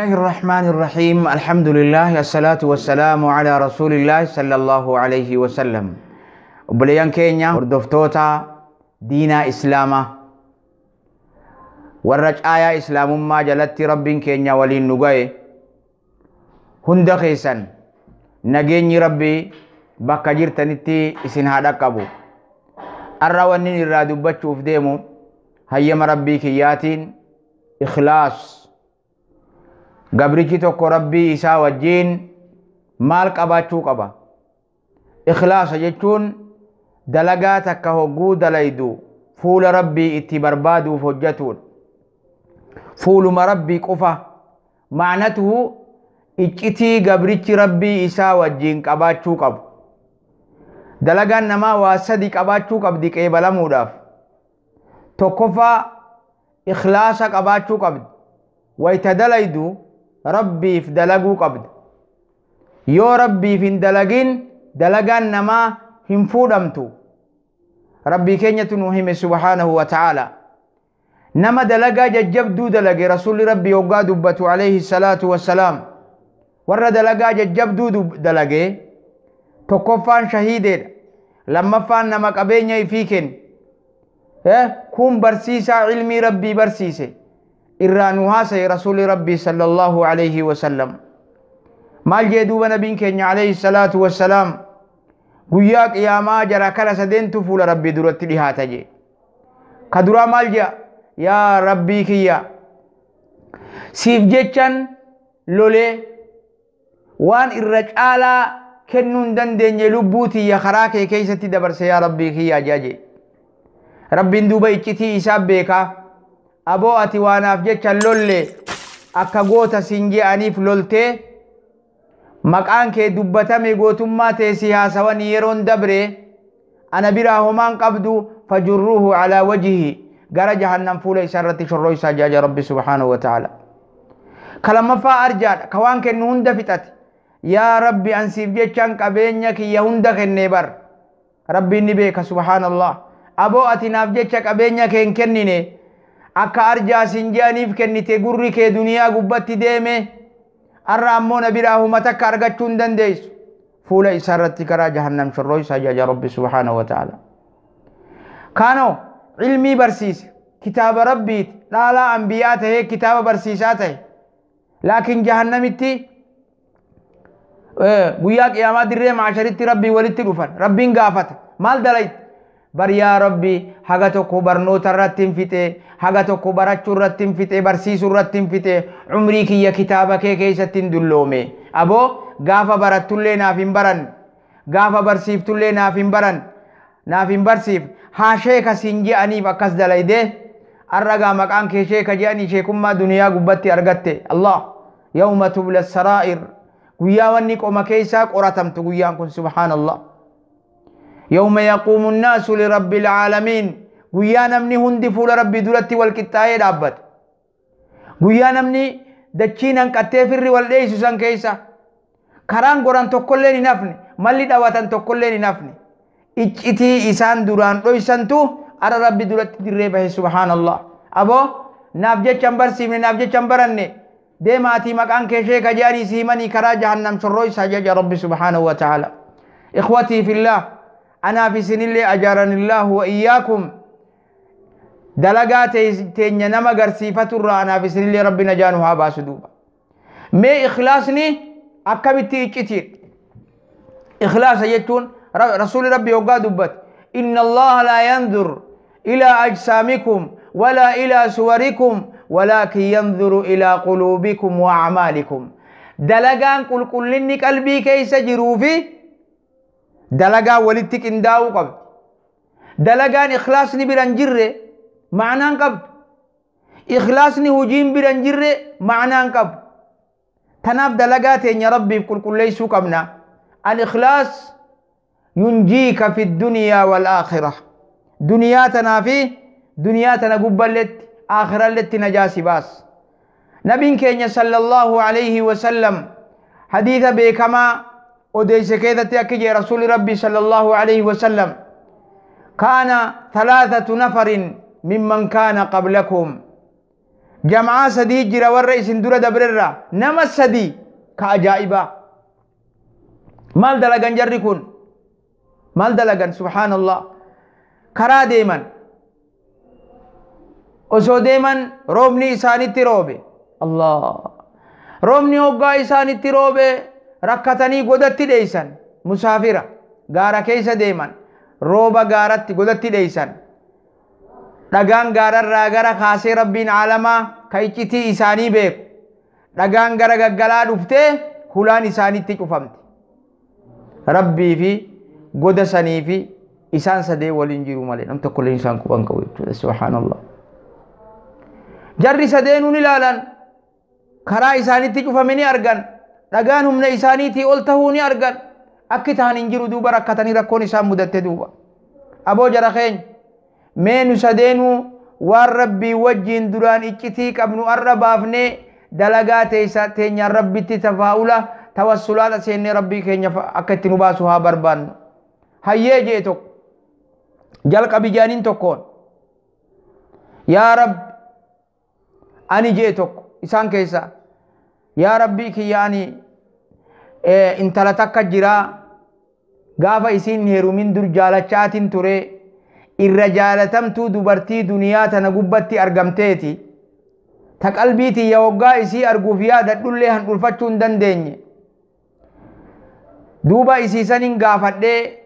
الله الرحمن الرحيم. الحمد لله الصلاة والسلام على رسول الله صلى الله عليه وسلم. Obboleeyyan keenya hordoftoota diinaa Islaamaa, warra caayaa Islaamummaa jalatti Rabbiin keenya waliin nu ga'e hunda keessan, nageenyi Rabbii bakka jirtanitti isin haa dhaqqabu. Arra wanni irraa dubbachuuf deemu, hayyama Rabbii kiyyaatiin, ikhlaas. Gabrichi tokko Rabbii isaa wajjiin maal qabaachuu qaba? Ikhlaasa jechuun dalagaa takka hogguu dalaydu fuula Rabbii itti barbaaduuf hojjetuudha. Fuuluma Rabbii qofa ma'natuhu iccitii gabrichi Rabbii isaa wajjiin qabaachuu qabu. Dalagaan namaa waa sadi qabaachuu qabdi qeebalamuudhaaf. Tokkoffaa, ikhlaasa qabaachuu qabdi. Wayta dalaydu Rabbiif dalaguu qabdi. Yoo Rabbiif hin dalagin, dalagaan namaa hin fuudhamtu. Rabbii keenyatu nu hime subhaanahu wa ta'ala. Nama dalagaa jajjabduu dalage, Rasuulli Rabbii hoggaa dubbatu alayhi salaatu wassalaam, warra dalagaa jajjabduu dalage tokkoffaan shahiideedha, lammaffaan nama qabeenya ifii kenne, kun barsiisaa ilmii Rabbii barsiise irraa nu haasaye. Rasuulli Rabbii sallallahu alayhi wasallam maal jee duuba? Nabiin keenya alayhi salaatu wassalaam guyyaa qiyaamaa jara kana sadeentu fuula Rabbii duratti dhihaata jee. Ka duraa maal jea? Yaa Rabbii kiyya, siif jechan lolee waan irra caalaa kennuu hin dandeenye lubbuu tiyya karaa kee keessatti dabarse, yaa Rabbii kiyya jea jee. Rabbiin duuba iccitii isaa beekaa. Aboo, ati waanaaf jecha lolle, akka goota siin je'aniif loltee maqaan kee dubbatame, gootummaa ta'e si haasawan, yeroon dabre ana biraa homaan qabdu. Fajurruuhu alaa wajhihi, gara jahannam fuula isaa irratti shorroo isaa jaaja Rabbi subhaanahu wa ta'ala. Ka lammaffaa arjaadha, ka waan kennu hunda fixate. Yaa Rabbi, an siif jechaan qabeenya kiyya hunda kennee bar. Rabbiin ni beeka, subhaanallah. Aboo, ati naaf jecha qabeenya kee hin kennine, akka arjaa siin je'aniif kennite, gurri kee duniyaa gubbatti deeme, arra ammoo na biraa huma takka argachuu hin dandeessu. Fuula isaa irratti karaa jahannam shorroo isaa jaaja Rabbi subhaanahu wa ta'ala. Kaanoo ilmii barsiise, kitaaba Rabbiiti, dhaalaa anbiyaa tahee kitaaba barsiisaa tahe, laakiin jahannamitti guyyaa qiyaamaa dirree maasharitti Rabbii walitti dhufan. Rabbiin gaafata, maal dalayte bar? Yaa Rabbi, haga tokko barnoota irratti hin fixe, haga tokko barachuu irratti hin fixe, barsiisuu irratti hin fixe, umrii kiyya kitaaba kee keessatti hin dulloome. Aboo, gaafa barattullee naaf hin baran, gaafa barsiiftullee naaf hin baran, naaf hin barsiif, haa sheeka siin je'aniif akkas dalaydee, arragaa maqaan kee sheeka je'anii sheekummaa duniyaa gubbatti argatte. Allah, yawma tubla saraa'ir, guyyaa wanni qoma keessaa qoratamtu guyyaan kun, subhaanallah. Yawma yaquumu nnaasu lirabbi alcaalamiin, guyyaa namni hundi fuula Rabbii duratti wal qixxaa'ee dhaabbatu, guyyaa namni dachiin hanqattee firri wal dheeysu san keessa karaan goran tokkolleen hin hafne, malli dhawatan tokkolleen hin hafne, iccitii isaan duraan dhoysantu ara Rabbi duratti dirree bahe, subhaanallah. Aboo, naaf jecha hin barsiifne, naaf jecha hin baranne, deemaatii maqaan kee sheeka jedhanii si himanii karaa jahannam shorroo isaa jecha Rabbi subhaanahu wa ta'ala. Ikhwatii fillah, anaaf isinillee ajaaranillahu wa iyyaakum, dalagaa teenya nama garsiifaturraa anaaf isinillee Rabbi najaa nu haa baasu. Duuba mee ikhlaasni akkamitti iccitiidha? Ikhlaasa jechuun, Rasuuli Rabbi hoggaa dubbate, inna Allaha laa yanzur ilaa ajsaamikum walaa ilaa suwarikum walaakin yanzuru ilaa quluubikum wa acmaalikum. Dalagaan qulqullinni qalbii keessa jiruu fi dalagaan walitti qindaa'uu qabdi. Dalagaan ikhlaasni bira hin jirre ma'anaan qabdu. Ikhlaasni hojiin bira hin jirre ma'anaan qabu. Tanaaf dalagaa teenya Rabbiif qulqulleessuu qabna. Al-ikhlaas yunjiika fi dunyaa wal aakhira. Duniyaa tanaa fi duniyaa tana gubballetti aakhiralletti najaa si baas. Nabiin keenya sallallahu alayhi wasallam hadiisa beekamaa odeeyse keessatti akki jee Rasuuli Rabbii sallallahu alayhi wasallam: kaana thalathatu nafarin mimman kaana qablakum. Jam'aa sadii jira warra isin dura dabrerraa nama sadii ka ajaa'ibaa. Maal dalagan jarri kun? Maal dalagan? Subhaanallah. Karaa deeman. Osoo deeman roobni isaanitti roobe. Allah. Roobni hoggaa isaanitti roobe rakkatanii godatti dheeysan. Musaafira gaara keessa deeman. Rooba gaaratti godatti dheeysan. Dhagaan gaararraa gara kaasee Rabbiin aalamaa ka iccitii isaanii beeku. Dhagaan gara gaggalaa dhuftee hulaan isaanitti cufamte. Rabbii fi goda sanii fi isaan sadee waliin jiru malee nam tokko illee isaan quban qabu jechuudha. Subhaanallah. Jarri sadeenuu ni ilaalan. Karaa isaanitti cufame ni argan. Dhagaan humna isaaniitii ol tahuu ni argan. Akki tahan hin jiru duuba rakkatanii rakkoon isaan mudatte duuba. Aboo jara keenya mee nu sadeenuu waan Rabbii wajjiin duraan iccitii qabnu arra baafnee dalagaa teenyaan Rabbitti tafaa'ula tawassulaadha seennee Rabbii keenya akka itti nu baasu haa barbaannu. Hayyee jee tokko jalqabi jaaniin tokkoon yaa Rabbi ani jee tokko isaan keessa yaa Rabbii kiyya ani intala takka jiraa gaafa isiin heerumin dur jaalachaatiin ture irra jaalatamtuu dubartii duniyaa tana gubbatti argamteeti. Ta qalbii tiyya hoggaa isii arguuf yaadadhullee handhulfachuu hin dandeenye. Duuba isii sanin gaafadhee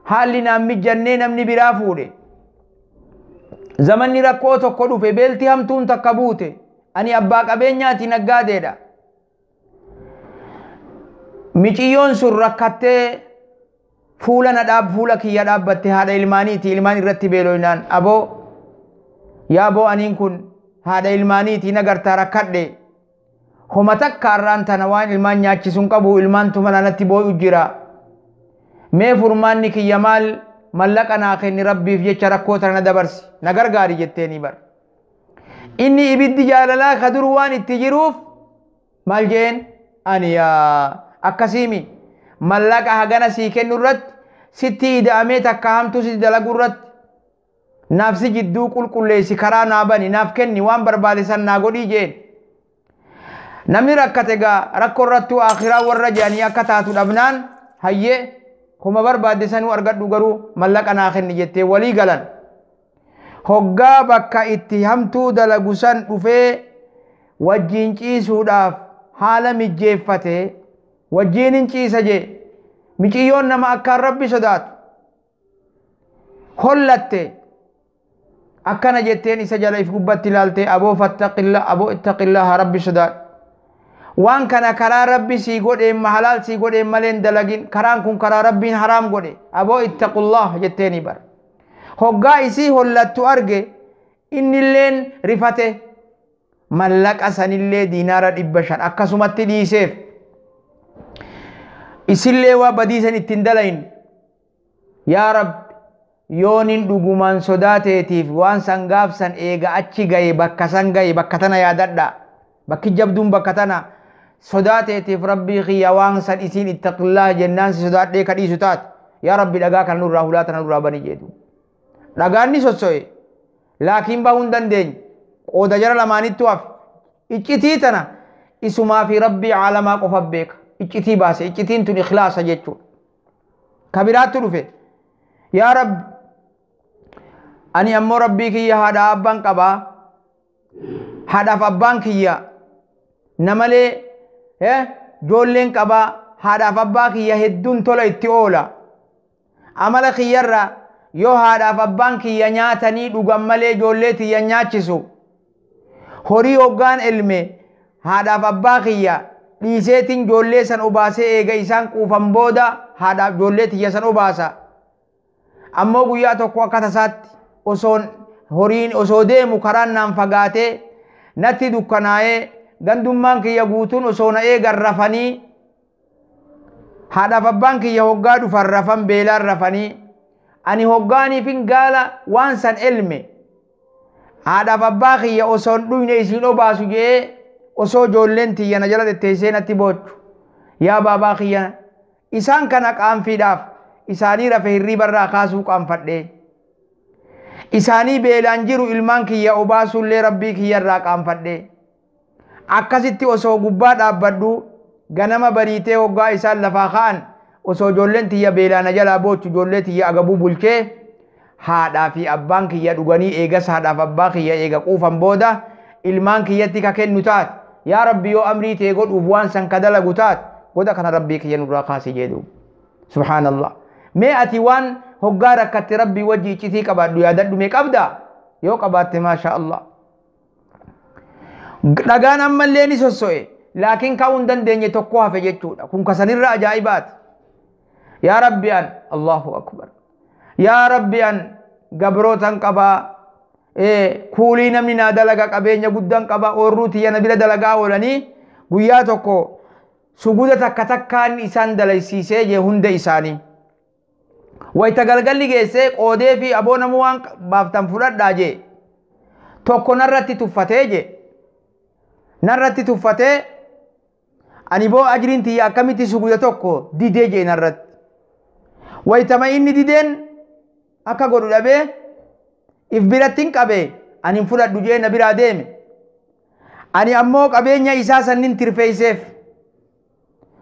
haalli naan mijjannee namni biraa fuudhe. Zamanni rakkoo tokko dhufe beelti hamtuun takka buute. Ani abbaa qabeenyaati naggaadeedha. Miciyyoon sun rakkattee fuula na dhaab fuula kiyya dhaabbatte haadha ilmaaniiti ilmaan irratti beeloynaan aboo yaa boo aniin kun haadha ilmaaniiti nagartaa rakkadhe homa takka har'aan tana waan ilmaan nyaachisuun qabu ilmaan tuma natti boo'u jira. Mee furmaanni kiyya maal mallaqa naa kenni Rabbiif jecha rakkoo tana na dabarsi na gargaari jetteeni bar. Inni ibiddi jaalalaa ka dur waan itti jiruuf maal jeen ani yaa akkasiimi mallaqa hagana sii kennu irratti sitti ida'amee takka hamtuu sitti dalagu irratti naaf si jidduu qulqulleessi karaa naa bani naaf kenni waan barbaade san naa godhii jeen. Namni rakkate gaa rakkoo irrattuu akhiraa warra jedhanii akka taatu dhabnaan hayyee kuma barbaadde sanuu argadhu garuu mallaqa naa kenni jettee walii galan. Hoggaa bakka itti hamtuu dalagu san dhufee wajjiin ciisuudhaaf haala mijjeeffate wajjiin hin ciisa jee miciyyoon nama akkaan Rabbi sodaatu hollatte akkana jetteen isa jala if gubbatti ilaalte aboo fattaqilla aboo ittaqillaha Rabbi sodaadhu. Waan kana karaa Rabbi sii godheen halaal sii godheen malee hin dalagin karaan kun karaa Rabbiin haraam godhe aboo ittaqullah jetteeni bara. Hoggaa isii hollattu arge innilleen rifate mallaqa sanillee diinaara 500 akkasumatti dhiiseef. Isillee waa badiisan ittiin dalayin. Yaa Rabbi yoonin dhugumaan sodaateetiif waan san gaafsan eega achi gaye bakka san gaye bakka tana yaadadha. Bakki jabduun bakka tana sodaateetiif Rabbii kiyya waan san isiin ittaqillaa jennaan si sodaadhee ka dhiisu taate. Yaa Rabbi dhagaa kana nurraa hulaa tana nurraa bani jedhu. Dhagaan ni sosso'e. Laakiin bahuu hin dandeenye. Qooda jara lamaanittu hafe. Iccitii tana isumaa fi Rabbii caalamaa qofa beeka. Iccitii baase. Iccitiin tun ikhlaasa jechuudha. Ka biraattu dhufe. Yaa Rabbi ani ammoo Rabbii kiyya haadha abbaan qabaa. Haadhaaf abbaan kiyya namalee ijoolleen qabaa. Haadhaaf abbaa kiyya hedduun tola itti oola. Amala kiyyarraa yoo haadhaaf abbaan kiyya nyaatanii dhugan malee ijoollee tiyya nyaachisu. Horii hoggaan elme haadhaaf abbaa kiyya dhiiseetiin ijoollee san obaasee eega isaan quufan booda haadhaaf ijoollee tiyya san obaasa. Ammoo guyyaa tokko akka tasaatti osoon horiin osoo deemu karaan naan fagaatee natti dukkanaa'ee gandummaan kiyya guutuun osoo na eegan rafanii haadhaaf abbaan kiyya hoggaa dhufan rafan beelaan rafanii ani hoggaaniifin gaala waan san elme haadhaaf abbaa kiyya osoon dhuyne isiin obaasu jee osoo ijoolleen tiyya na jala tetteessee natti boochu. Yaa baabaa kiyya isaan kana qaanfiidhaaf isaanii rafe hirriibarraa kaasuu qaanfadhee. Isaanii beelaan jiru ilmaan kiyya obaasullee rabbii kiyyarraa qaanfadhe. Akkasitti osoo gubbaa dhaabbadhu ganama bariitee hoggaa isaan lafaa ka'an osoo ijoolleen tiyya beelaana jalaa boochu ijoollee tiyya agabuu bulchee haadhaa fi abbaan kiyya dhuganii eegas haadhaaf abbaa kiyya eega quufan booda ilmaan kiyyatti ka kennu taate yaa rabbi yoo amrii tee godhuuf waan san ka dalagu taate goda kana rabbii kiyya nurraa kaasi jedhu. Subhaanallah. Mee ati waan hoggaa rakkatte rabbii wajji iccitii qabaadhu yaadadhu mee qabda yoo qabaatte maasha Allah. Dhagaan ammallee ni sosso'e laakiin ka'uu hin dandeenye tokko hafe jechuudha. Kun kasanirra ajaa'ibaati. Yaa rabbi an Allahu akbar. Yaa rabbi an gabrootan qabaa. Kuulii namni naa dalaga qabeenya guddaan qaba oorruu tiyya na bira dalagaa oolanii guyyaa tokko suguda takka takkaan isaan dalaysiisee jee hunda isaanii. Wayita galgalli geessee qoodee fi aboo namuu waan baaftan fudhadhaa jee tokko narratti tuffatee jee narratti tuffatee ani boo ajriin tiyya akkamitti suguda tokko didee jee narratti. Wayitama inni dideen akka godhu dhabee if biratti hin qabee ani hin fudhadhu jee na biraa deeme. Ani ammoo qabeenya isaa sannin tirfeeyseef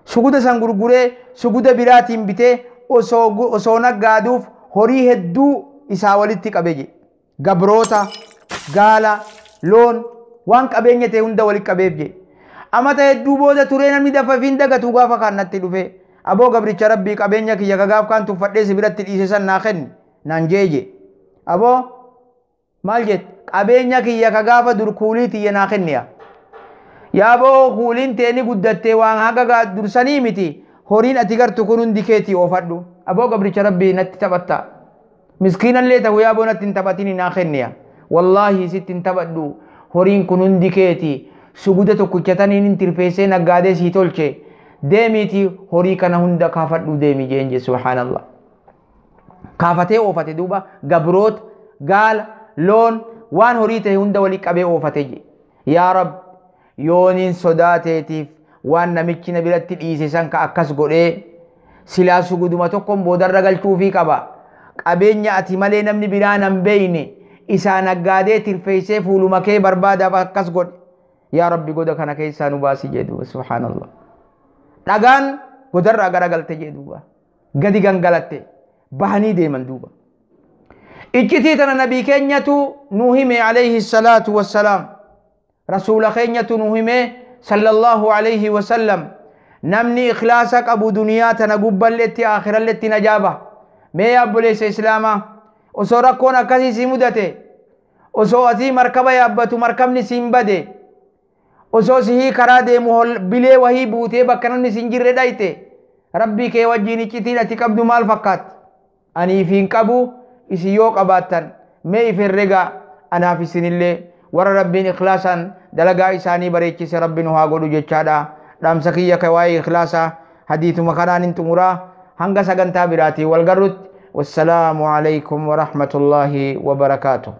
suguda san gurguree suguda biraatiin bitee osoo naggaaduuf horii hedduu isaa walitti qabe je. Gabroota, gaala, loon waan qabeenya ta'e hunda walitti qabeef je. Amata hedduu booda turee namni dafa fi hin dagatu gaafa kaan natti dhufe. Aboo gabricha rabbii qabeenya kiyya ka gaaf kaan tuffadhee si biratti dhiise san naa kenni naan jee je. Aboo maal jette qabeenya kiyya ka gaafa dur kuulii tiyya naa kenniya. Yaaboo kuuliin teeni guddattee waan haga dursanii miti horiin ati gartu kun hundi keetii oofadhu. Aboo gabricha rabbii natti taphatta. Miskiinallee ta'u yaaboo natti hin taphatini naa kenniya. Wallaahi sitti hin taphadhu horiin kun hundi keetii suguda tokkichataniin hin tirfeessee naggaadee sii tolche. Deemiiti horii kana hunda kaafadhu deemi jeen je subhaanallah. Kaafatee oofate duuba gabroota gaala loon waan horii ta'e hunda walii qabee oofate je. Yaa Rabbi yooniin sodaateetiif waan namichi na biratti dhiise san ka akkas godhee silaa suguduma tokkoon boodarra galchuufii qaba. Qabeenya ati malee namni biraa nan beeyne isaa naggaadee tirfeessee fuuluma kee barbaadaaf akkas godhe. Yaa Rabbi goda kana keessaa nu baasi jee duuba subhaanallah. Dhagaan godarraa garagalte jee duuba. Gadi gangalatte bahanii deeman duuba. Iccitii tana nabii keenyatu nu hime alayhi salaatu wassalaam. Rasuula keenyatu nu hime sallallahu alayhi wasallam. Namni ikhlaasa qabu duniyaa tana gubballetti aakhiralletti najaaba. Mee yaabboleessa islaamaa osoo rakkoon akkasii si mudate osoo asii markaba yaabbatu markabni siin bade osoo sihii karaa deemu bilee wahii buutee bakka namni sin jirre dhayte rabbii kee wajjiin iccitiin ati qabdu maal fakkaatti? Aniif hin qabu isin yoo qabaattan mee if herregaa anaaf isinillee warra rabbiin ikhlaasaan dalagaa isaanii bareechise rabbi nu haa godhu jechaadha. Dhaamsa kiyya ka waa'ee ikhlaasaa hadiituma kanaan hin xumuraa hanga sagantaa biraatii wal garrutti. Wassalaamu alaykum warahmatullaahi wabarakaatuh.